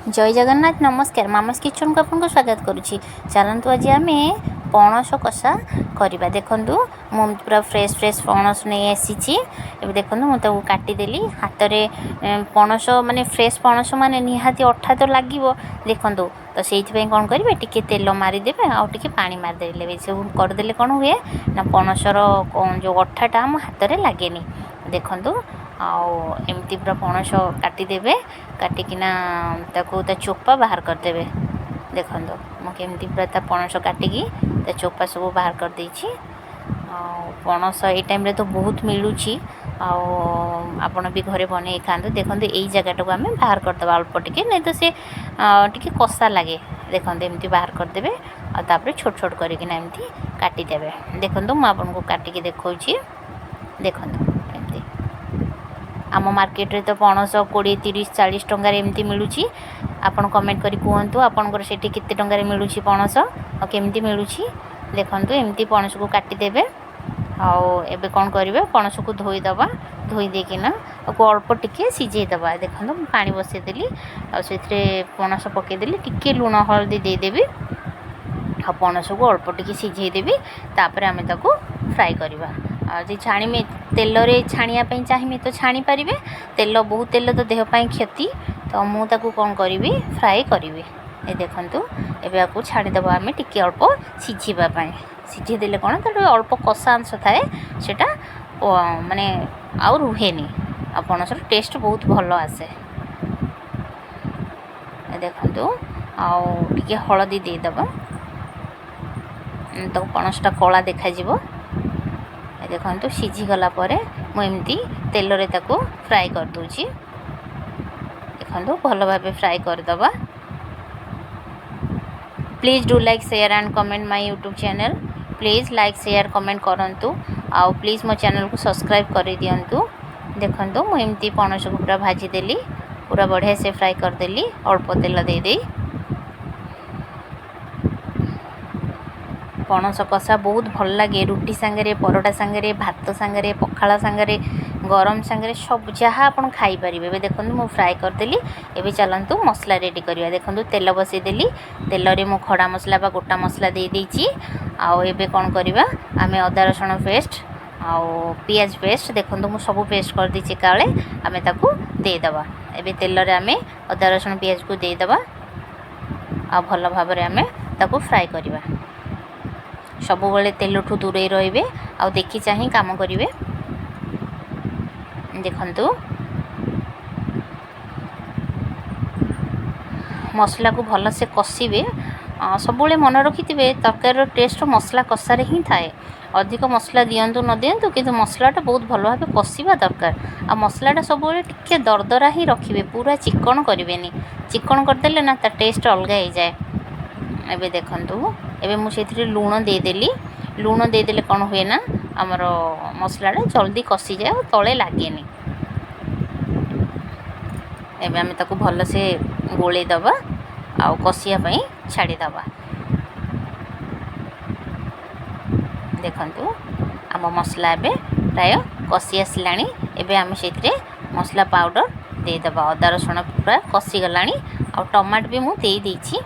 ଜୟ ଜଗନ୍ନାଥ। ନମସ୍କାର, ମାମାସ୍ କିଚେନ୍କୁ ଆପଣଙ୍କୁ ସ୍ୱାଗତ କରୁଛି। ଚାଲନ୍ତୁ, ଆଜି ଆମେ ପଣସ କଷା କରିବା। ଦେଖନ୍ତୁ, ମୁଁ ପୁରା ଫ୍ରେଶ୍ ଫ୍ରେଶ୍ ପଣସ ନେଇ ଆସିଛି। ଏବେ ଦେଖନ୍ତୁ, ମୁଁ ତାକୁ କାଟିଦେଲି ହାତରେ। ପଣସ ମାନେ ଫ୍ରେଶ୍ ପଣସ ମାନେ ନିହାତି ଅଠା ତ ଲାଗିବ। ଦେଖନ୍ତୁ ତ, ସେଇଥିପାଇଁ କ'ଣ କରିବେ, ଟିକେ ତେଲ ମାରିଦେବେ ଆଉ ଟିକେ ପାଣି ମାରିଦେଲେ, ଏସବୁ କରିଦେଲେ କ'ଣ ହୁଏ ନା ପଣସର ଯେଉଁ ଅଠାଟା ଆମ ହାତରେ ଲାଗେନି। ଦେଖନ୍ତୁ, ଆଉ ଏମିତି ପୁରା ପଣସ କାଟିଦେବେ। କାଟିକିନା ତାକୁ ତା ଚୋପା ବାହାର କରିଦେବେ। ଦେଖନ୍ତୁ, ମୁଁ କେମିତି ପୁରା ତା ପଣସ କାଟିକି ତା ଚୋପା ସବୁ ବାହାର କରିଦେଇଛି। ଆଉ ପଣସ ଏଇ ଟାଇମ୍ରେ ତ ବହୁତ ମିଳୁଛି, ଆଉ ଆପଣ ବି ଘରେ ବନେଇ ଖାଆନ୍ତୁ। ଦେଖନ୍ତୁ, ଏଇ ଜାଗାଟାକୁ ଆମେ ବାହାର କରିଦେବା ଅଳ୍ପ ଟିକେ, ନାଇଁ ତ ସେ ଟିକେ କଷା ଲାଗେ। ଦେଖନ୍ତୁ, ଏମିତି ବାହାର କରିଦେବେ ଆଉ ତାପରେ ଛୋଟ ଛୋଟ କରିକିନା ଏମିତି କାଟିଦେବେ। ଦେଖନ୍ତୁ, ମୁଁ ଆପଣଙ୍କୁ କାଟିକି ଦେଖାଉଛି। ଦେଖନ୍ତୁ, ଏମିତି ଆମ ମାର୍କେଟରେ ତ ପଣସ 20, 30, 40 ଟଙ୍କାରେ ଏମିତି ମିଳୁଛି। ଆପଣ କମେଣ୍ଟ କରି କୁହନ୍ତୁ, ଆପଣଙ୍କର ସେଠି କେତେ ଟଙ୍କାରେ ମିଳୁଛି ପଣସ ଆଉ କେମିତି ମିଳୁଛି। ଦେଖନ୍ତୁ, ଏମିତି ପଣସକୁ କାଟିଦେବେ। ଆଉ ଏବେ କ'ଣ କରିବେ? ପଣସକୁ ଧୋଇଦେବା। ଧୋଇ ଦେଇକିନା ତାକୁ ଅଳ୍ପ ଟିକେ ସିଝେଇଦେବା। ଦେଖନ୍ତୁ, ମୁଁ ପାଣି ବସେଇଦେଲି ଆଉ ସେଥିରେ ପଣସ ପକାଇଦେଲି। ଟିକେ ଲୁଣ ହଳଦୀ ଦେଇଦେବି ଆଉ ପଣସକୁ ଅଳ୍ପ ଟିକେ ସିଝେଇଦେବି। ତାପରେ ଆମେ ତାକୁ ଫ୍ରାଏ କରିବା। ଆଉ ଯଦି ଛାଣିବେ, ତେଲରେ ଛାଣିବା ପାଇଁ ଚାହିଁବେ ତ ଛାଣିପାରିବେ। ତେଲ, ବହୁତ ତେଲ ତ ଦେହ ପାଇଁ କ୍ଷତି। ତ ମୁଁ ତାକୁ କ'ଣ କରିବି? ଫ୍ରାଏ କରିବି। ଏ ଦେଖନ୍ତୁ, ଏବେ ଆକୁ ଛାଡ଼ିଦେବା ଆମେ ଟିକେ ଅଳ୍ପ ସିଝିବା ପାଇଁ। ସିଝେଇ ଦେଲେ କ'ଣ, ତାର ଅଳ୍ପ କଷା ଅଂଶ ଥାଏ, ସେଇଟା ମାନେ ଆଉ ରୁହେନି ଆଉ ପଣସର ଟେଷ୍ଟ ବହୁତ ଭଲ ଆସେ। ଦେଖନ୍ତୁ, ଆଉ ଟିକେ ହଳଦୀ ଦେଇଦେବା ତ ପଣସଟା କଳା ଦେଖାଯିବ। ଦେଖନ୍ତୁ, ସିଝିଗଲା ପରେ ମୁଁ ଏମିତି ତେଲରେ ତାକୁ ଫ୍ରାଏ କରିଦେଉଛି। ଦେଖନ୍ତୁ, ଭଲ ଭାବେ ଫ୍ରାଏ କରିଦେବା। Please do like, share and comment my YouTube channel. Please like, share, comment କରନ୍ତୁ ଆଉ ପ୍ଲିଜ୍ ମୋ ଚ୍ୟାନେଲ୍କୁ ସବସ୍କ୍ରାଇବ୍ କରିଦିଅନ୍ତୁ। ଦେଖନ୍ତୁ, ମୁଁ ଏମିତି ପଣସକୁ ପୁରା ଭାଜିଦେଲି, ପୁରା ବଢ଼ିଆ ସେ ଫ୍ରାଏ କରିଦେଲି ଅଳ୍ପ ତେଲ ଦେଇ ଦେଇ। ପଣସ କଷା ବହୁତ ଭଲ ଲାଗେ ରୁଟି ସାଙ୍ଗରେ, ପରଟା ସାଙ୍ଗରେ, ଭାତ ସାଙ୍ଗରେ, ପଖାଳ ସାଙ୍ଗରେ, ଗରମ ସାଙ୍ଗରେ, ସବୁ ଯାହା ଆପଣ ଖାଇପାରିବେ। ଏବେ ଦେଖନ୍ତୁ, ମୁଁ ଫ୍ରାଏ କରିଦେଲି। ଏବେ ଚାଲନ୍ତୁ ମସଲା ରେଡ଼ି କରିବା। ଦେଖନ୍ତୁ, ତେଲ ବସେଇଦେଲି। ତେଲରେ ମୁଁ ଖଡ଼ା ମସଲା ବା ଗୋଟା ମସଲା ଦେଇଦେଇଛି। ଆଉ ଏବେ କ'ଣ କରିବା ଆମେ? ଅଦା ରସୁଣ ପେଷ୍ଟ ଆଉ ପିଆଜ ପେଷ୍ଟ। ଦେଖନ୍ତୁ, ମୁଁ ସବୁ ପେଷ୍ଟ କରିଦେଇଛି ଏକାବେଳେ। ଆମେ ତାକୁ ଦେଇଦେବା। ଏବେ ତେଲରେ ଆମେ ଅଦା ରସୁଣ ପିଆଜକୁ ଦେଇଦେବା ଆଉ ଭଲ ଭାବରେ ଆମେ ତାକୁ ଫ୍ରାଏ କରିବା। ସବୁବେଳେ ତେଲଠୁ ଦୂରେଇ ରହିବେ ଆଉ ଦେଖି ଚାହିଁ କାମ କରିବେ। ଦେଖନ୍ତୁ, ମସଲାକୁ ଭଲସେ କଷିବେ। ସବୁବେଳେ ମନେ ରଖିଥିବେ, ତରକାରୀର ଟେଷ୍ଟ ମସଲା କଷାରେ ହିଁ ଥାଏ। ଅଧିକ ମସଲା ଦିଅନ୍ତୁ ନ ଦିଅନ୍ତୁ, କିନ୍ତୁ ମସଲାଟା ବହୁତ ଭଲ ଭାବେ କଷିବା ଦରକାର। ଆଉ ମସଲାଟା ସବୁବେଳେ ଟିକେ ଦରଦରା ହିଁ ରଖିବେ, ପୁରା ଚିକଣ କରିବେନି। ଚିକଣ କରିଦେଲେ ନା ତା ଟେଷ୍ଟ ଅଲଗା ହେଇଯାଏ। ଏବେ ଦେଖନ୍ତୁ, ଏବେ ମୁଁ ସେଥିରେ ଲୁଣ ଦେଇଦେଲି। ଲୁଣ ଦେଇଦେଲେ କ'ଣ ହୁଏ ନା ଆମର ମସଲାଟା ଜଲ୍ଦି କଷିଯାଏ ଆଉ ତଳେ ଲାଗେନି। ଏବେ ଆମେ ତାକୁ ଭଲସେ ଗୋଳେଇ ଦେବା ଆଉ କଷିବା ପାଇଁ ଛାଡ଼ିଦେବା। ଦେଖନ୍ତୁ, ଆମ ମସଲା ଏବେ ପ୍ରାୟ କଷି ଆସିଲାଣି। ଏବେ ଆମେ ସେଇଥିରେ ମସଲା ପାଉଡ଼ର ଦେଇଦେବା। ଅଦା ରସୁଣ ପୁରା କଷିଗଲାଣି ଆଉ ଟମାଟୋ ବି ମୁଁ ଦେଇଦେଇଛି।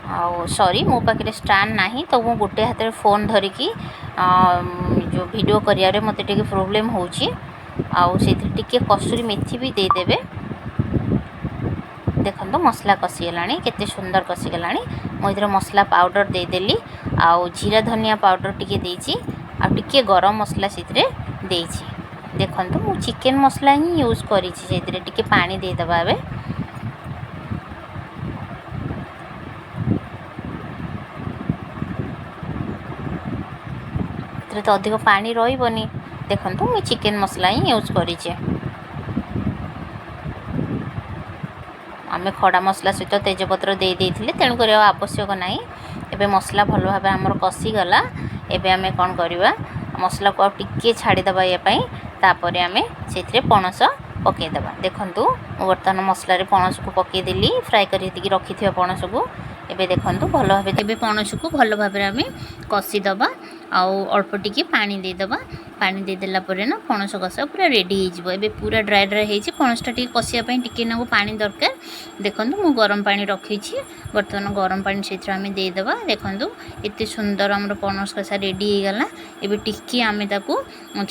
ଆଉ ସରି, ମୋ ପାଖରେ ଷ୍ଟାଣ୍ଡ ନାହିଁ, ତ ମୁଁ ଗୋଟେ ହାତରେ ଫୋନ୍ ଧରିକି ଯେଉଁ ଭିଡ଼ିଓ କରିବାରେ ମୋତେ ଟିକେ ପ୍ରୋବ୍ଲେମ୍ ହେଉଛି। ଆଉ ସେଇଥିରେ ଟିକେ କସୁରୀ ମେଥି ବି ଦେଇଦେବେ। ଦେଖନ୍ତୁ, ମସଲା କଷିଗଲାଣି, କେତେ ସୁନ୍ଦର କଷିଗଲାଣି। ମୁଁ ଏଥିରେ ମସଲା ପାଉଡ଼ର ଦେଇଦେଲି ଆଉ ଜିରା ଧନିଆ ପାଉଡ଼ର ଟିକେ ଦେଇଛି ଆଉ ଟିକେ ଗରମ ମସଲା ସେଥିରେ ଦେଇଛି। ଦେଖନ୍ତୁ, ମୁଁ ଚିକେନ୍ ମସଲା ହିଁ ୟୁଜ୍ କରିଛି। ସେଥିରେ ଟିକେ ପାଣି ଦେଇଦେବା ଏବେ। ଏଥିରେ ତ ଅଧିକ ପାଣି ରହିବନି। ଦେଖନ୍ତୁ, ମୁଁ ଚିକେନ୍ ମସଲା ହିଁ ୟୁଜ୍ କରିଛି। ଆମେ ଖଡ଼ା ମସଲା ସହିତ ତେଜପତ୍ର ଦେଇ ଦେଇଥିଲେ, ତେଣୁକରି ଆଉ ଆବଶ୍ୟକ ନାହିଁ। ଏବେ ମସଲା ଭଲ ଭାବେ ଆମର କଷିଗଲା। ଏବେ ଆମେ କ'ଣ କରିବା? ମସଲାକୁ ଆଉ ଟିକିଏ ଛାଡ଼ିଦେବା ଇଏ ପାଇଁ। ତାପରେ ଆମେ ସେଥିରେ ପଣସ ପକାଇଦେବା। ଦେଖନ୍ତୁ, ମୁଁ ବର୍ତ୍ତମାନ ମସଲାରେ ପଣସକୁ ପକାଇଦେଲି, ଫ୍ରାଏ କରିକି ରଖିଥିବା ପଣସକୁ। ଏବେ ଦେଖନ୍ତୁ, ଭଲ ଭାବେ ଏବେ ପଣସକୁ ଭଲ ଭାବରେ ଆମେ କଷିଦେବା। ଆଉ ଅଳ୍ପ ଟିକେ ପାଣି ଦେଇଦେବା। ପାଣି ଦେଇଦେଲା ପରେ ନା ପଣସ କଷା ପୁରା ରେଡ଼ି ହେଇଯିବ। ଏବେ ପୁରା ଡ୍ରାଏ ଡ୍ରାଏ ହେଇଛି। ପଣସଟା ଟିକେ କଷିବା ପାଇଁ ଟିକେ ନାକୁ ପାଣି ଦରକାର। ଦେଖନ୍ତୁ, ମୁଁ ଗରମ ପାଣି ରଖିଛି। ବର୍ତ୍ତମାନ ଗରମ ପାଣି ସେଥିରେ ଆମେ ଦେଇଦେବା। ଦେଖନ୍ତୁ, ଏତେ ସୁନ୍ଦର ଆମର ପଣସ କଷା ରେଡ଼ି ହେଇଗଲା। ଏବେ ଟିକେ ଆମେ ତାକୁ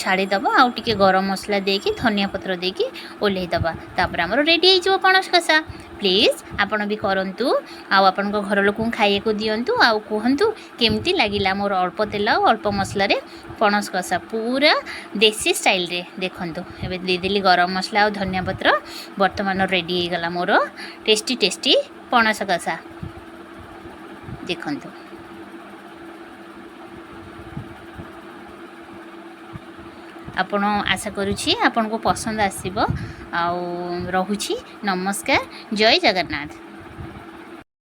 ଛାଡ଼ିଦେବା ଆଉ ଟିକେ ଗରମ ମସଲା ଦେଇକି, ଧନିଆ ପତ୍ର ଦେଇକି ଓହ୍ଲେଇ ଦେବା। ତାପରେ ଆମର ରେଡ଼ି ହେଇଯିବ ପଣସ କଷା। ପ୍ଲିଜ୍ ଆପଣ ବି କରନ୍ତୁ ଆଉ ଆପଣଙ୍କ ଘର ଲୋକଙ୍କୁ ଖାଇବାକୁ ଦିଅନ୍ତୁ ଆଉ କୁହନ୍ତୁ କେମିତି ଲାଗିଲା ମୋର ଅଳ୍ପ ତେଲ ଆଉ ଅଳ୍ପ ମସଲାରେ ପଣସ କଷା, ପୁରା ଦେଶୀ ଷ୍ଟାଇଲରେ। ଦେଖନ୍ତୁ, ଏବେ ଦେଇଦେଲି ଗରମ ମସଲା ଆଉ ଧନିଆ ପତ୍ର। ବର୍ତ୍ତମାନ ରେଡ଼ି ହେଇଗଲା ମୋର ଟେଷ୍ଟି ଟେଷ୍ଟି ପଣସ କଷା। ଦେଖନ୍ତୁ, ଆପଣ ଆଶା କରୁଛି ଆପଣଙ୍କୁ ପସନ୍ଦ ଆସିବ। ଆଉ ରହୁଛି, ନମସ୍କାର, ଜୟ ଜଗନ୍ନାଥ।